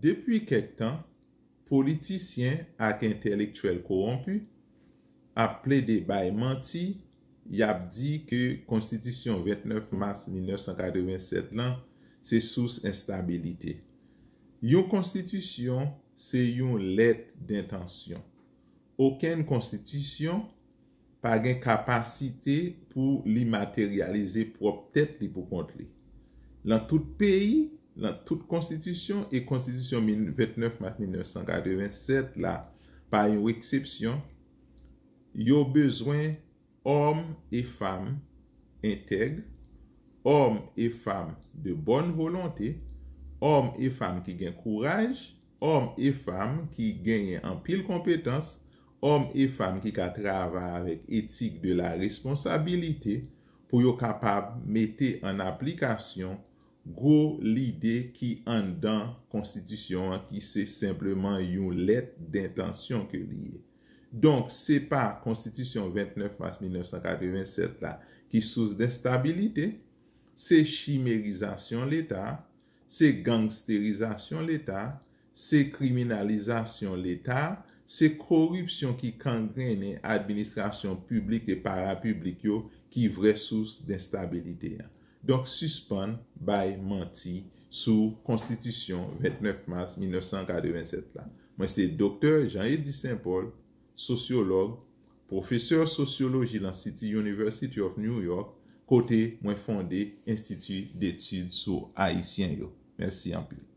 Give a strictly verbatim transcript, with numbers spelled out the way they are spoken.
Depi kèk tan, politisyen ak entèlektyèl kowonpi ap plede bay manti, y ap di ke Konstitisyon vennèf mas mil nèf san katrevennsèt lan se sous enstabilite. Yon konstitisyon se yon lèt dentansyon. Okenn konstitisyon pa gen kapasite pou li materyalize pwòp tèt li pou kont li. Lan tout peyi, lan tout konstitisyon, e Konstitisyon vennèf mas mil nèf san katrevennsèt la pa yon eksepsyon, yo bezwen òm e fanm entèg, òm e fanm de bòn volonte, òm e fanm ki gen kouraj, òm e fanm ki genyen anpil konpetans, òm e fanm ki ka travay avèk etik de la responsabilite pou yo kapab mete an aplikasyon gwo lide ki anndan konstitisyon an, ki se senpleman yon lèt dentansyon ke li ye. Donk, se pa Konstitisyon vennèf mas mil nèf san katrevennsèt la ki sous denstabilite, se chimerizasyon Leta, se gangsterizasyon Leta, se kriminalizasyon Leta, se koripsyon ki kangrennen administrasyon piblik e parapiblik yo ki vrè sous denstabilite an. Donk, sispann bay manti sou Konstitisyon vennèf mas mil nèf san katrevennsèt la. Mwen se Doktè Jean Eddy Saint Paul, sosyològ, pwofesè sosyoloji lan City University of New York, kote mwen fonde Enstiti Detid sou Ayisyen yo. Mèsi anpil.